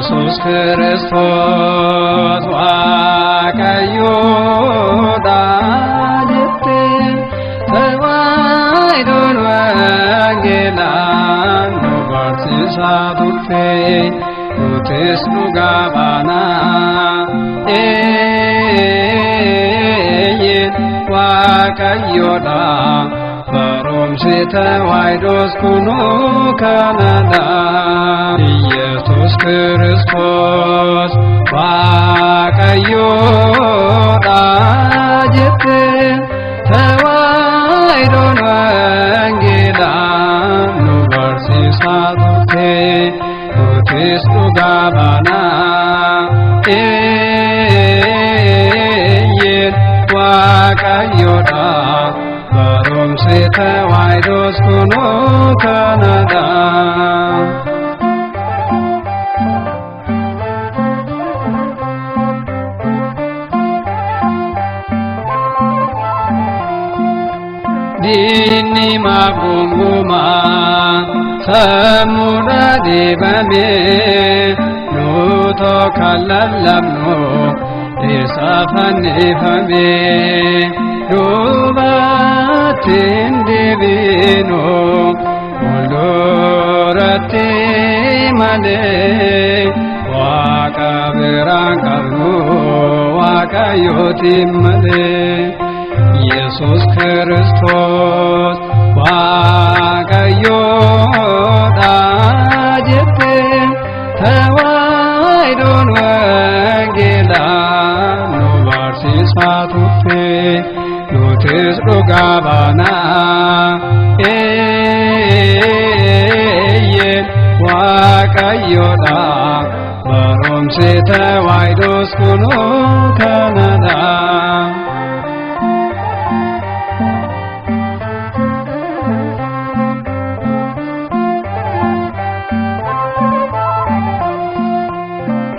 Yesus Kiristoos Waaqayyoodha jettee Tawaahidoon wangeelaan nu barsiisaa turte, nutis dhugaa baanaa. Eeyyee, Waaqayyoodha. Barumsi Tawaahidoos kunuu kanadha. Yesus Kiristoos Waaqayyoodha jettee Tawaahidoon wangeelaan nu barsiisaa turte, nutis dhugaa baanaa. Eeyyee, Waaqayyoodha. Barumsi Tawaahidoos kunuu kanadha. Diinni maaf gungumaa sammuudha dibame? Nuutoo kan lallabnu isa fannifame, duubatti hin deebinu, fuulduratti malee. Waaqa biraan qabnu Waaqayyooti malee. Yesus Kiristoos Waaqayyoodha jettee Tawaahidoon wangeelaan nu barsiisaa turte, nutis dhugaa baanaa. Eeyyee, Waaqayyoodha. Barumsi Tawaahidoos kunuu kanadha.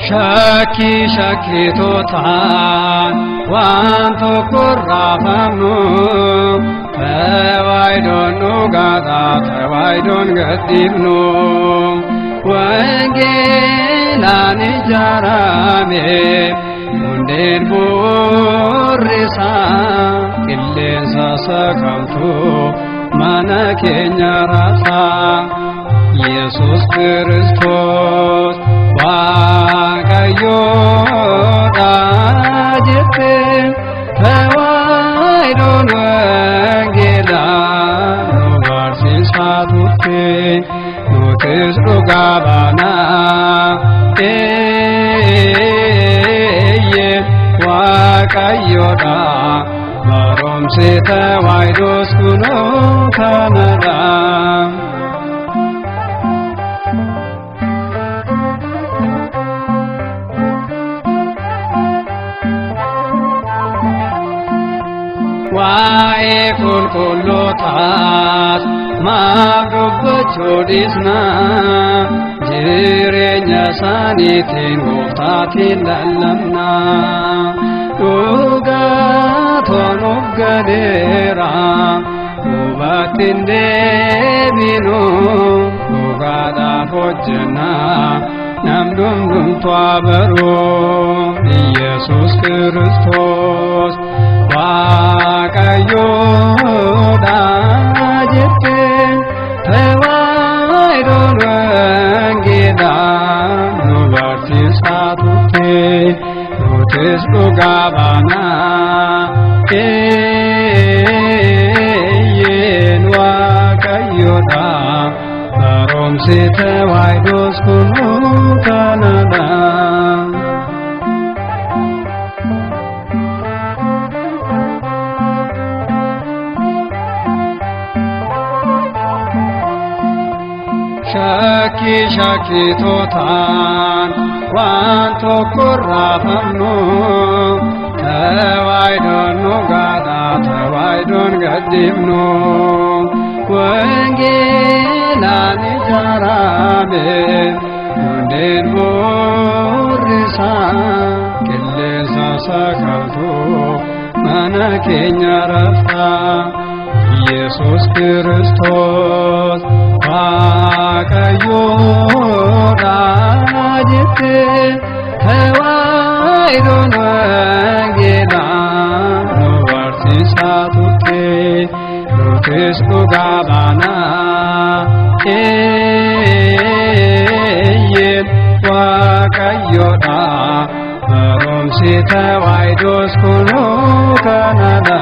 Shakkii shakkitootaan waan tokko raafamnu, Tawaahidoon dhugaadha, Tawaahidoon gadhiifnu. Wangeelaan ijaarame hundeen bu'uurrisaa, qilleensa sakamtu mana keenya raasaa. Yesus Kiristoos Waaqayyoodha jettee Tawaahidoon wangeelaan nu barsiisaa turte, nutis dhugaa baanaa. Eeyyee, Waaqayyoodha. Barumsi Tawaahidoos kunuu kanadha. Waa'ee qulqullootaas maaf dubbachuu dhiisna? Jireenya isaaniitiin Gooftaatiin lallabna. Dhugaa toonuuf galeera, duubatti hin deebinu, dhugaadhaaf hojjenna, nam dumdumtu abaru. Yesus Kiristoos Waaqayyoodha jettee Tawaahidoon wangeelaan nu barsiisaa turte, nutis dhugaa baanaa. Eeyyeen, Waaqayyoodha. Barumsi Tawaahidoos kunuu kanadha. Shakkii shakkitootaan waan tokko raafamnu, Tawaahidoon dhugaadha, Tawaahidoon gadhiifnu. Wangeelaan ijaarame hundeen bu'uurrisaa, qilleensa sakaltu mana keenya rafaa. Yesus Kiristoos Waaqayyoodha jettee Waaqayyoodha. Barumsi Tawaahidoos kunuu kanadha.